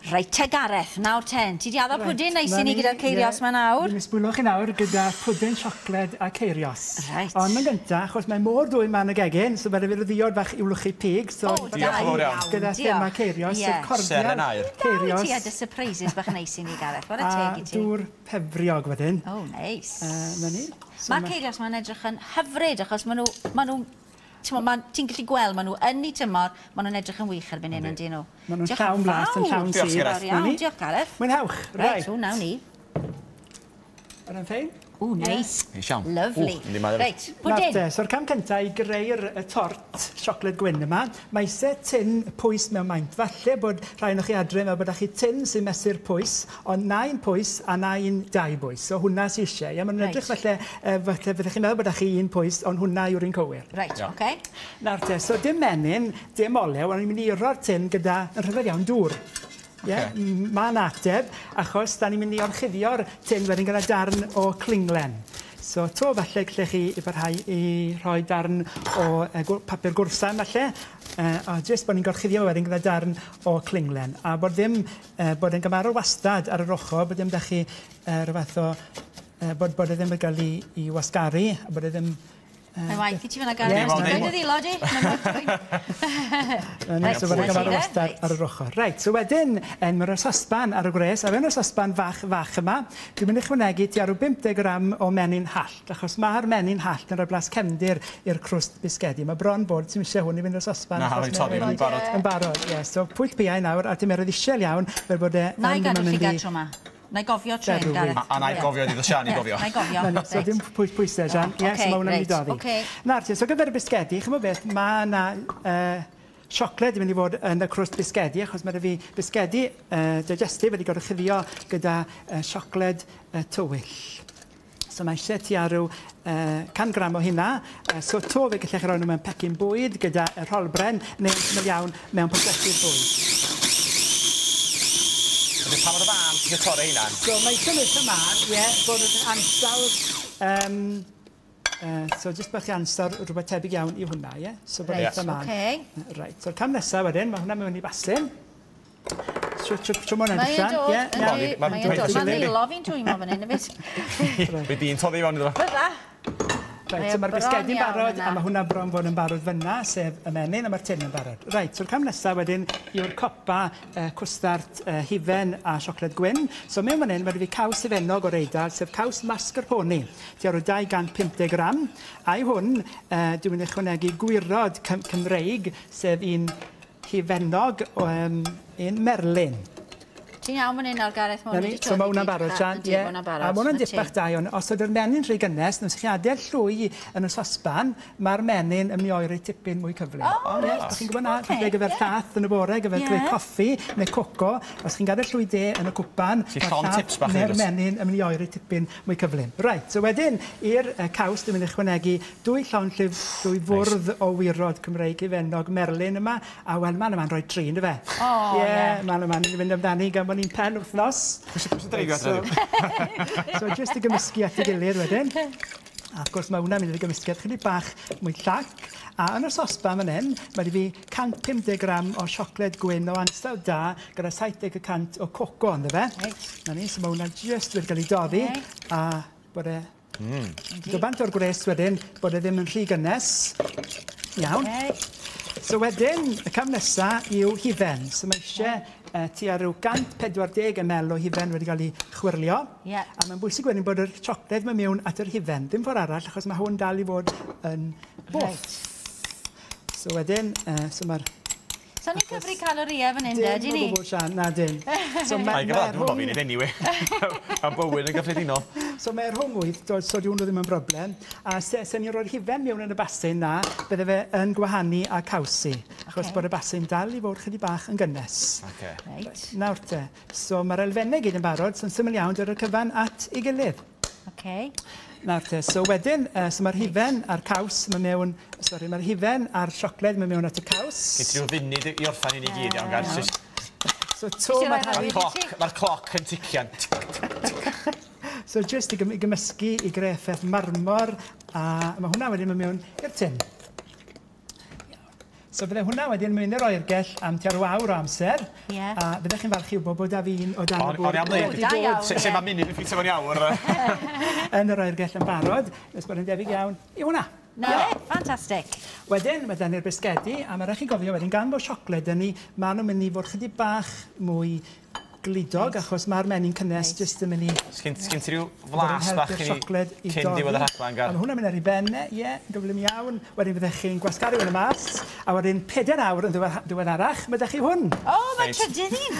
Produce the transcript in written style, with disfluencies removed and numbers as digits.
Reit te Gareth, nawr ten, ti di addo pwdin neis i ni gyda'r ceirios 'ma nawr. Dwi'n sbwylo chi nawr gyda pwdin siocled a ceirios. Reit. Ond yn gynta, achos mae mor dwym 'ma yn y gegin, so ma' 'da fi ryw ddiod fach i wlychu pig, so... O, da iawn, Gyda thema ceirios, sef cordial Seren aur. Ceirios. Da wyt ti a dy surprises bach neis i ni, Gareth. Whare teg i ti. A dŵr pefriog wedyn. O, neis. 'Na ni. Mae'r ceirios 'ma'n edrych yn hyfryd, achos ma' nhw, ma' nhw, t'mo', ma' ti'n gallu gweld, ma' nhw yn eu tymor, ma' nhw'n edrych yn wych erbyn hyn, yndyn nhw? Ma' nhw'n llawn blas, yn llawn Diolch, sudd. Gareth. Diolch yn fawr iawn, diolch Gareth. Mwynhewch. Reit, o, nawn ni. Yna'n ffein? O, neis. Neis iawn. Lovely. Ww, yndi, mae o. Reit, pwdin. Nawr te, so'r cam cynta i greu'r y tort siocled gwyn yma, mae isie tin pwys mewn maint. Falle bod rhai ohonoch chi adre yn meddwl bod 'da chi tin sy'n mesur pwys, ond na un pwys a na un dau bwys. So hwnna sy isie. Ie, ma' nhw'n edrych falle, falle fyddech chi'n meddwl bod 'da chi un pwys, ond hwnna yw'r un cywir. Reit, oce. Nawr te, so dim menyn, dim olew, ond ni'n mynd i iro'r tin gyda, yn rhyfedd iawn, dŵr. Ie, ma' 'na ateb, achos 'dan ni'n mynd i orchuddio'r tin wedyn gyda darn o clinglen. So 'to falle gallech chi i barhau i rhoi darn o papur gwrthsan falle, a jyst bod ni'n gorchuddio fe wedyn gyda darn o clinglen. A bod ddim, bod e'n gymharol wastad ar yr ochr, bod ddim 'da chi rhyw fath o, bod bod e ddim yn cael ei wasgaru, a bod e ddim Mae'n waith i ti fan'na Gareth. Ti'n rhoi dy ddwylo di? Reit, so bod e'n gymharol wastad ar yr ochr. Reit, so wedyn, mae'r sosban ar y gwres, a fewn y sosban fach fach yma, dwi'n mynd i ychwanegu tua rhyw 50 gram o menyn hallt, achos mae'r menyn hallt yn rhoi blas cefndir i'r crwst bisgedi. Mae bron bod, ti'm isie hwn i fynd i'r sosban. Na, mae'n torri, mae'n barod. Yn barod, ie. So pwyll piau nawr, a tymheredd isiel iawn, fel bod e Na i yn gadw mynd llygad i... tro 'ma. Na i gofio tren, Gareth. A na i gofio, ddeuddodd Sian i gofio. Na i gofio. Na ni, so dim pwys pwysau, Sian. Ie, so mae hwnna'n mynd i doddi. Nawr te, so gyfer y bisgedi, chimod beth, mae yna siocled yn mynd i fod yn y crwst bisgedi, achos mae 'da fi bisgedi digestive wedi gorchuddio gyda siocled tywyll. So mae eisiau tua rhyw 100 gram o hynna. So to fe gallech chi roi nhw mewn pecyn bwyd gyda y rholbren, neu'n syml iawn mewn poteli bwyd. Felly pa mor fân ti eisiau torri heina? So mae eisiau nhw eitha mân, ie, bod yn ansawdd, so jyst bach i ansawdd rhywbeth tebyg iawn i hwnna, ie? So bod eitha mân. Reit, Reit, so'r cam nesaf wedyn, mae hwnna mewn i basyn. Shwt ma' hwnna'n Mae e'n allan? dod, Ie, yndi, iawn. mae e'n dod. Mae'n ddwylo fi'n twymo fan hyn hefyd. Fi di'n toddi fewn iddo fo. Fydda. Reit, so mae'r bisgedi'n barod, a mae hwnna bron fod yn barod fyna, sef y menyn, a mae'r tin yn barod. Reit, so'r cam nesaf wedyn yw'r copa cwstard hufen a siocled gwyn. So mewn fan hyn, mae 'da fi caws hufennog o'r Eidal, sef caws mascarpone, tua rhyw 250 gram. A i hwn, dwi'n mynd i ychwanegu gwirod Cymreig, sef un hufennog o un merlyn. Ti'n iawn fan hyn nawr, Gareth, ma' hwn wedi So mae hwnna'n barod, Sian. Yndi, ma' hwnna'n barod. A ma' hwnna'n dip bach da iawn. Os ydy'r menyn rhy gynnes, os chi'n adael llwy yn y sosban, mae'r menyn yn mynd i oeri tipyn mwy cyflym. O, reit. Os chi'n gwybod na, falle gyfer llath yn y bore, gyfer creu coffi neu coco, os chi'n gadael llwy de yn y cwpan, mae'r llath neu'r menyn yn mynd i oeri tipyn mwy cyflym. Reit, so wedyn, i'r caws, dwi'n mynd i ychwanegu dwy llond llyfr, dwy fwrdd o wirod Cymreig hufennog merlyn yma, a wel, ma'n yma'n rhoi tri, yndyfe? O, ie. Ie, ma'n yma'n mynd amdani gan bod ni'n pen wythnos. Pwy sy'n dreifio adre heddiw? So, jyst i gymysgu at ei gilydd wedyn. A wrth gwrs mae hwnna'n mynd i gymysgedd chydig bach mwy llac. A yn y sosban fan hyn, mae 'da fi 150 gram o siocled gwyn o ansawdd da gyda 70% o coco ynddo fe. Reit. 'Na ni, so mae hwnna jyst wedi cael ei doddi. A bod e Dod bant o'r gwres wedyn, bod e ddim yn rhy gynnes. Iawn. So wedyn, y cam nesa yw hufen. So mae eisiau tua rhyw 140 ml o hufen wedi cael ei chwyrlio. Yeah. A mae'n bwysig wedyn bod yr siocled mae mewn at yr hufen. Dim ffordd arall, achos mae hwn dal i fod yn both. Right. So wedyn, so mae'r... So ni'n cyfri calorïau fan hyn, de, di ni? Dim o gwbl, Sian, na dim. So mae rhwng... Dwi'n fi'n anyway. A bywyd yn gyffredinol. So mae rhwng 8, so di hwnnw ddim yn broblem. A se ni'n rhoi'r hufen mewn yn y basyn na, bydde fe yn gwahanu a cawsi. Achos bod y basyn dal i fod chydig bach yn gynnes. Reit. Nawr te, so mae'r elfennau gyd yn barod, so'n syml iawn, dod o'r cyfan at ei gilydd. Nawr te, so wedyn, so mae'r hufen a'r caws, mae mewn, sori, mae'r hufen a'r siocled mae mewn at y caws. Gei ti ryw funud i orffen i ni gyd, iawn, Gareth. So to mae'r Mae'r cloc yn tician. So jyst i gymysgu i greu effaith marmor, a mae hwnna wedyn mynd mewn i'r tin. So fydde hwnna wedyn mynd i'r oergell am tua rhyw awr o amser. Ie. A fyddech chi'n falch i wybod bod 'da fi un o dan y O'n i am bwrdd ddeud. wedi Da iawn. bod Se mae munud yn ffitio fewn i awr. yn yr oergell yn barod, nes bod yn debyg iawn i hwnna. Na fe, ffantastig. Wedyn, mae 'da ni'r bisgedi, a mae rhaid chi gofio wedyn, gan bod siocled yn ni, maen nhw'n mynd i fod chydig bach mwy gludog, achos mae'r menyn cynnes jyst yn mynd i Sgyn ti ryw fod yn flas bach helpu'r i ni siocled i cyn dorri. diwedd y rhaglen, A Gar? mae hwnna'n mynd ar ei ben, e, ie, yn gyflym iawn. Wedyn fyddech chi'n gwasgaru hwn y mas, a wedyn 4 awr yn ddiweddarach, mae 'da chi hwn. O, mae Reit. trydydd un.